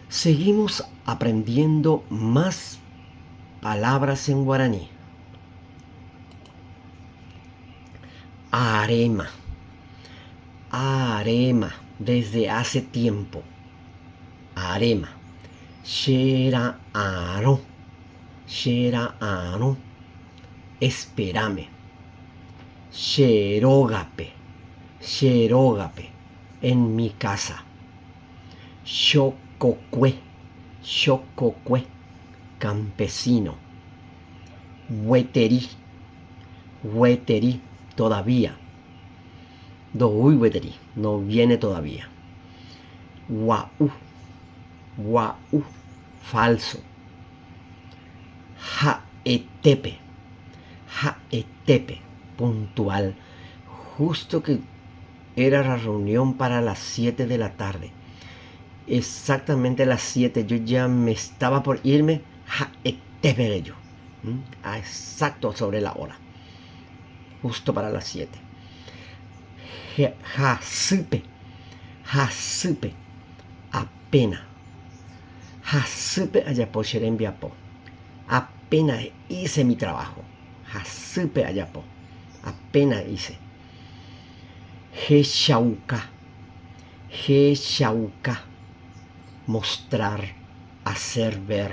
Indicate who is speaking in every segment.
Speaker 1: Seguimos aprendiendo más palabras en guaraní. Aréma. Aréma. Desde hace tiempo. Aréma. Chera'arõ. Chera'arõ. Esperame. Che rógape. Che rógape. En mi casa. Chokokue. Chokokue. Campesino. Gueteri. Gueteri. Todavía. Ndoúi gueteri. No viene todavía. Gua'u. Gua'u. Falso. Ha'etépe. Ha'etépe. Puntual. Justo que era la reunión para las 7 de la tarde. Exactamente a las 7 yo ya me estaba por irme. Ha'etépe yo. ¿Mm? Exacto sobre la hora. Justo para las 7. Hasýpe. Hasýpe. Apenas. Hasýpe ajapo che rembiapo. Apenas hice mi trabajo. Hasýpe ajapo. Apenas hice. Hechauka. Hechauka. Mostrar. Hacer ver.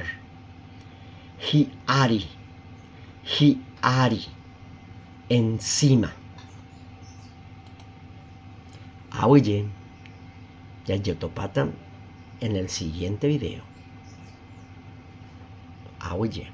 Speaker 1: Hi'ári. Hi'ári. Encima. Aguyje. Jajotopáta en el siguiente video. Aguyje.